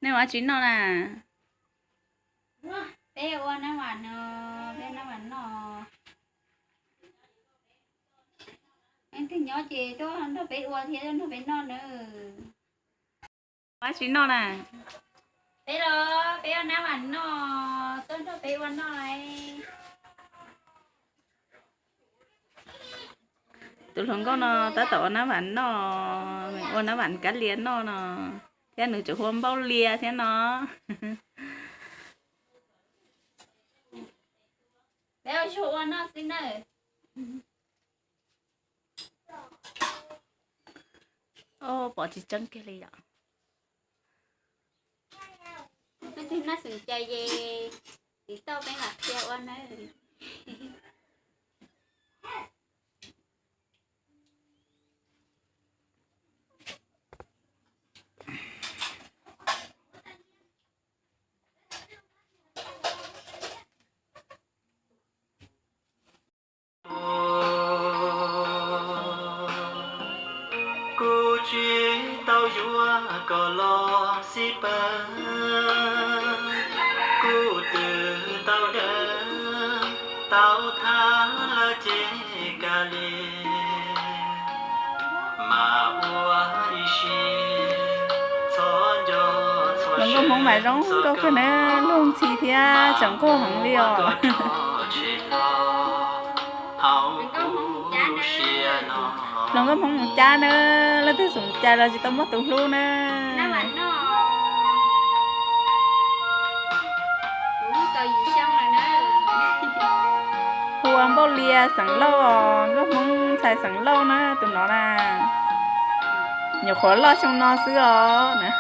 Nej ua dab tsi noj na? Peb ua nab vam no, peb nab vam noj. Leej twg nyob ces tuaj nrog peb ua thiab tuaj nrog peb noj na. Ua dab tsi noj na? Peb los peb ua nab vam noj, tuaj nrog peb ua noj lauj. Tus hluas nkauj no tab tom ua nab vam noj, ua nab vam kab lia noj no, thiab nws tseem hu ua npauj lia thiab no. Peb ua zog ua noj xwb na. Pom tsis tseeb kiag li yom. Leej twg noj xum cai ces tiv tauj peb mam qhia ua nawb. Kuv tsis tau yuav koj los xij pawg, kuv twb tau dawb tau thab lawm ces kav liam, mas ua ib siab txhob nco txhob. Hluas nkauj Hmoob mas zoo nkauj kawg na, luag ntxhi thiab tseem nquag heev li os. Hluas nkauj Hmoob mus cab na, leej twg xum cai los tsis tau muaj tus hlub na. Hu ua Npauj Lia xeem Lauj, nkauj Hmoob ntxhais xeem Lauj na tus no na. Nyuam qhuav loj xyoo no xwb os na.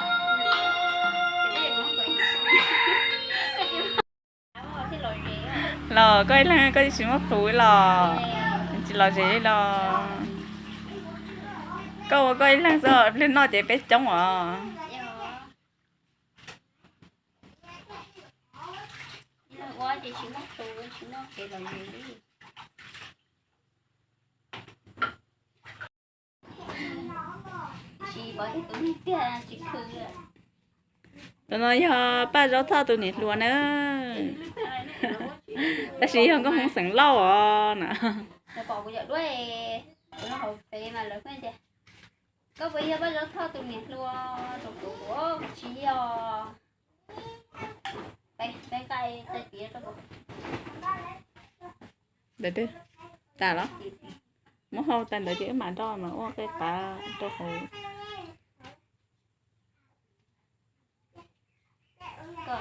Los koj ib leeg koj tsis muaj hlub los tsis lom zem li los? Koj ua koj ib leeg xwb, pliag noj ces peb coob os. Tus no yog Paj Zaub Thoj tus niam hluas na, tab sis yog nkauj Hmoob xeem Lauj os na. Koj puas yog Paj Zaub Thoj tus niam hluas? Tsis yog. Ntawd twb tas los? Muab hau tas ntawd ces wb mam nroj mas ua qe qav rau hauv. Cov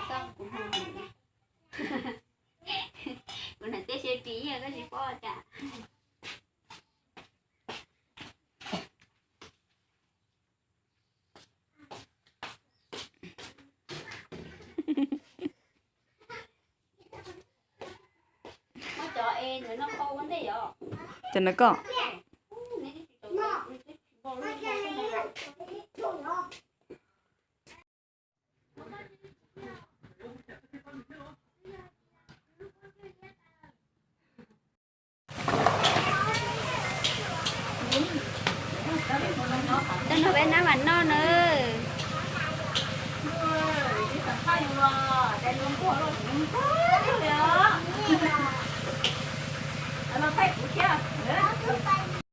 ntawd koj?